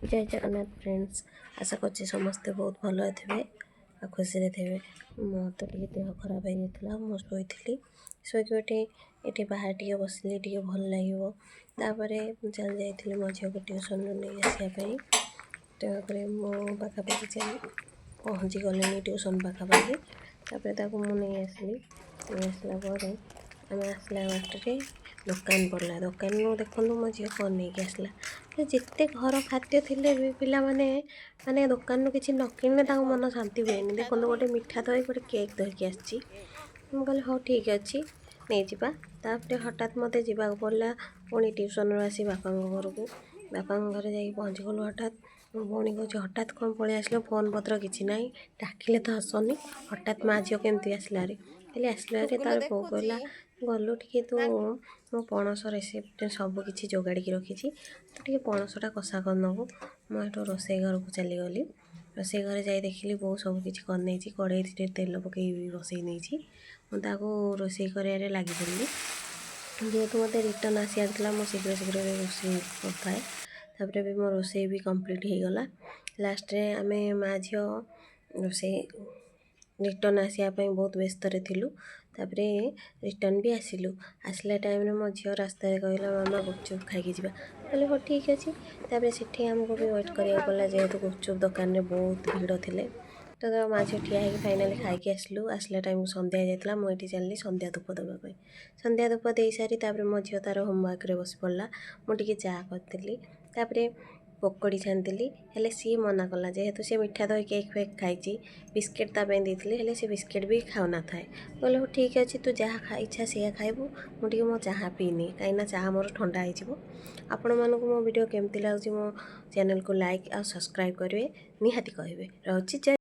ଜୟ Jagannath friends, ଆଶା କରୁଛି ସମସ୍ତେ ବହୁତ ଭଲରେ ଥିବେ ଆଉ ଖୁସିରେ ଥିବେ। ମୋର ତ ଟିକେ ଦେହ ଖରାପ ହେଇଯାଇଥିଲା, ମୁଁ ଶୋଇଥିଲି। ଶୋଇକି ଉଠି ଏଠି ବାହାରେ ଟିକେ ବସିଲି, ଟିକେ ଭଲ ଲାଗିବ। ତାପରେ ମୁଁ ଚାଲି ଯାଇଥିଲି ମୋ ଝିଅକୁ ଟ୍ୟୁସନ୍ରୁ ନେଇ ଆସିବା ପାଇଁ। ତାପରେ ମୁଁ ପାଖାପାଖି ଚାଲି ପହଞ୍ଚି ଗଲିଣି ଟ୍ୟୁସନ୍ ପାଖାପାଖି। ତାପରେ ତାକୁ ମୁଁ ନେଇ ଆସିଲି। ନେଇ ଆସିଲା ପରେ ଆମେ ଆସିଲା ବାଟରେ ଦୋକାନ ପଡ଼ିଲା। ଦୋକାନରୁ ଦେଖନ୍ତୁ ମୋ ଝିଅ କ'ଣ ନେଇକି ଆସିଲା। ଯେତେ ଘର ଖାଦ୍ୟ ଥିଲେ ବି ପିଲାମାନେ ମାନେ ଦୋକାନରୁ କିଛି ନ କିଣିଲେ ତାଙ୍କ ମନ ଶାନ୍ତି ହୁଏନି। ମିଠା ଦେଖନ୍ତୁ, ଦହି। ଗୋଟେ ମିଠା ଦହି, ଗୋଟେ କେକ୍ ଧରିକି ଆସିଛି। ମୁଁ କହିଲି, ହଉ ଠିକ୍ ଅଛି, ନେଇଯିବା। ତାପରେ ହଠାତ୍ ମୋତେ ଯିବାକୁ ପଡ଼ିଲା ପୁଣି ଟ୍ୟୁସନ୍ରୁ ଆସି ବାପାଙ୍କ ଘରକୁ। ବାପାଙ୍କ ଘରେ ଯାଇକି ପହଞ୍ଚିଗଲୁ ହଠାତ୍। ମୋ ଭଉଣୀ କହୁଛି, ହଠାତ୍ କ'ଣ ପଳେଇ ଆସିଲ? ଫୋନ୍ ପତ୍ର କିଛି ନାହିଁ, ଡାକିଲେ ତ ଆସନି, ହଠାତ୍ ମା ଝିଅ କେମିତି ଆସିଲା ଭାରି? ଖାଲି ଆସିଲା ଭାରି। ଗୁଗୁଲୁ ତାର ବୋଉ ଦେଖୁଛି କହିଲା, ଗଲୁ ଟିକେ ତୁ, ନା? ମୁଁ ପଣସ ରେସିପି ସବୁ କିଛି ଯୋଗାଡ଼ିକି ରଖିଛି, ତୁ ଟିକେ ପଣସଟା କଷା କରିନେବୁ। ମୁଁ ଏଠୁ ରୋଷେଇ ଘରକୁ ଚାଲିଗଲି। ରୋଷେଇ ଘରେ ଯାଇ ଦେଖିଲି, ବୋଉ ସବୁ କିଛି କରିନେଇଛି, କଢ଼େଇରେ ତେଲ ପକାଇ ବି ବସେଇ ନେଇଛି। ମୁଁ ତାକୁ ରୋଷେଇ କରିବାରେ ଲାଗି ପଡ଼ିଲି। ଯେହେତୁ ମୋତେ ରିଟର୍ଣ୍ଣ ଆସିବାର ଥିଲା, ମୁଁ ଶୀଘ୍ର ଶୀଘ୍ର ରୋଷେଇ କରୁଥାଏ। ତାପରେ ବି ମୋ ରୋଷେଇ ବି କମ୍ପ୍ଲିଟ୍ ହେଇଗଲା। ଲାଷ୍ଟରେ ଆମେ ମା ଝିଅ ରୋଷେଇ ରିଟର୍ଣ୍ଣ ଆସିବା ପାଇଁ ବହୁତ ବ୍ୟସ୍ତରେ ଥିଲୁ। ତାପରେ ରିଟର୍ଣ୍ଣ ବି ଆସିଲୁ। ଆସିଲା ଟାଇମ୍ରେ ମୋ ଝିଅ ରାସ୍ତାରେ କହିଲା, ମାମା, ଗୁପଚୁପ୍ ଖାଇକି ଯିବା। କହିଲେ, ହଉ ଠିକ୍ ଅଛି। ତାପରେ ସେଠି ଆମକୁ ବି ୱେଟ୍ ଗୁପଚୁପ କରିବାକୁ ପଡ଼ିଲା, ଖାଉଛି। ଯେହେତୁ ଗୁପଚୁପ୍ ଦୋକାନରେ ବହୁତ ଭିଡ଼ ଥିଲେ। ତ ମା ଝିଅ ଠିଆ ହେଇକି ଫାଇନାଲି ଖାଇକି ଆସିଲୁ। ଆସିଲା ଟାଇମ୍କୁ ସନ୍ଧ୍ୟା ହେଇଯାଇଥିଲା। ମୁଁ ଏଠି ଚାଲିଲି ସନ୍ଧ୍ୟା ଧୂପ ଦେବା ପାଇଁ। ସନ୍ଧ୍ୟା ଧୂପ ଦେଇସାରି ତାପରେ ମୋ ଝିଅ ତାର ହୋମୱାର୍କରେ ବସି ପଡ଼ିଲା। ମୁଁ ଟିକେ ଚା କରିଥିଲି, ତାପରେ ପକୋଡ଼ି ଛାଣିଥିଲି। ହେଲେ ସିଏ ମନା କଲା, ଯେହେତୁ ସିଏ ମିଠା ଦହି, କେକ୍ ଫେକ୍ ଖାଇଛି। ବିସ୍କିଟ୍ ତା ପାଇଁ ଦେଇଥିଲି, ହେଲେ ସେ ବିସ୍କିଟ୍ ବି ଖାଉନଥାଏ। କହିଲେ, ହଉ ଠିକ୍ ଅଛି, ତୁ ଯାହା ଇଚ୍ଛା ସେଇଆ ଖାଇବୁ। ମୁଁ ଟିକେ ମୋ ଚାହା ପିଇନି, କାହିଁକିନା ଚାହା ମୋର ଥଣ୍ଡା ହେଇଯିବ। ଆପଣମାନଙ୍କୁ ମୋ ଭିଡ଼ିଓ କେମିତି ଲାଗୁଛି, ମୋ ଚ୍ୟାନେଲକୁ ଲାଇକ୍ ଆଉ ସବସ୍କ୍ରାଇବ୍ କରିବେ, ନିହାତି କହିବେ। ରହୁଛି, ଜୟ